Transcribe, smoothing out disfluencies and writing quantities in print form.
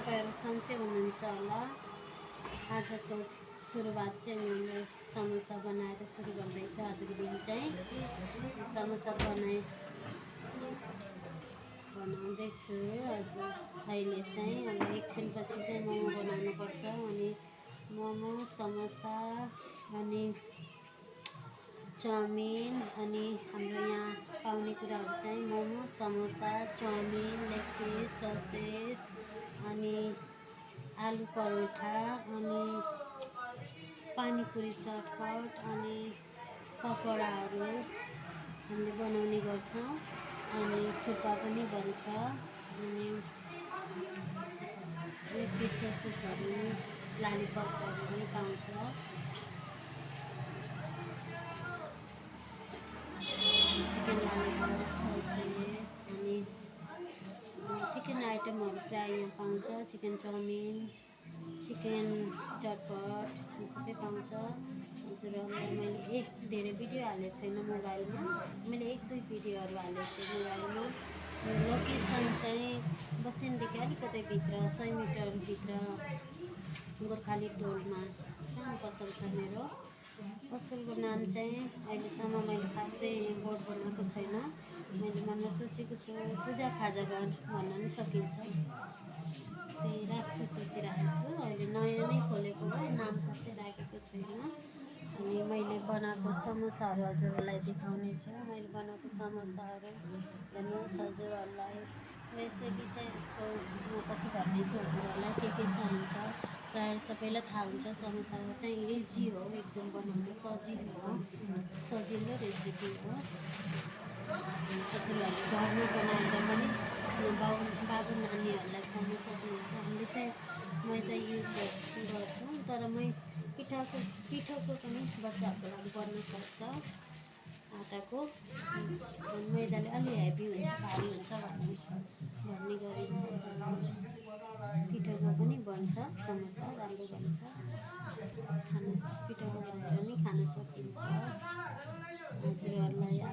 तपाईँहरू सन्चै हुनुहुन्छ होला। आजको सुरुवात चाहिँ मैले समोसा बनाएर सुरु गर्दैछु। आजको दिन चाहिँ समोसा बनाउँदैछु। आज अहिले चाहिँ अब एकछिनपछि चाहिँ मोमो बनाउनुपर्छ। अनि मोमो, समोसा अनि चाउमिन अनि हाम्रो यहाँ पाउने कुराहरू चाहिँ momo, samosa, chowmein, leg piece, sausage अनि आलु परोठा अनि पानीपुरी, चटपट अनि पकौडाहरू हामीले बनाउने गर्छौँ। अनि थुक्पा पनि बन्छ अनि लेग पिस, ससेजहरू, लालिपपहरू पनि पाउँछ। चिकन लालिपप, ससेज अनि चिकन आइटमहरू प्रायः यहाँ पाउँछ। चिकन चाउमिन, चिकन चटपट सबै पाउँछ। हजुरहरूलाई मैले धेरै भिडियो हालेको छैन मोबाइलमा। मैले 1-2 भिडियोहरू हालेको छु मोबाइलमा। यो लोकेसन चाहिँ बसिनदेखि अलिकति भित्र 100 मिटरभित्र गोर्खाली टोलमा सानो पसल छ मेरो। पसलको नाम चाहिँ अहिलेसम्म मैले खासै बोर्ड बनाएको छैन। मैले भन्न सोचेको छु पूजा खाजा घर भन्न पनि सकिन्छ। त्यही राख्छु, सोचिरहेको छु। अहिले नयाँ नै खोलेको हो, नाम खासै राखेको छैन। अनि मैले बनाएको समोसाहरू हजुरहरूलाई देखाउने छु। मैले बनाएको समोसाहरू हेर्नुहोस्। हजुरहरूलाई रेसिपी चाहिँ यसको म पछि भन्नेछु हजुरहरूलाई के चाहिन्छ। प्रायः सबैलाई थाहा हुन्छ समोसा चाहिँ इजी हो, एकदम बनाउन सजिलो हो, सजिलो रेसिपी हो। हजुरहरूले घरमा बनाएर पनि बाबु नानीहरूलाई खुवाउन सक्नुहुन्छ। हामीले चाहिँ मैदा युज गर्छौँ, तर पिठोको पनि बच्चाहरूको लागि बन्न सक्छ। आटाको मैदाले अलि हेभी हुन्छ, भारी हुन्छ भन्ने गरिन्छ। पिठोको पनि बन्छ समोसा, राम्रो बन्छ। पिठोको बनाएर पनि खान सकिन्छ। हजुरहरूलाई आज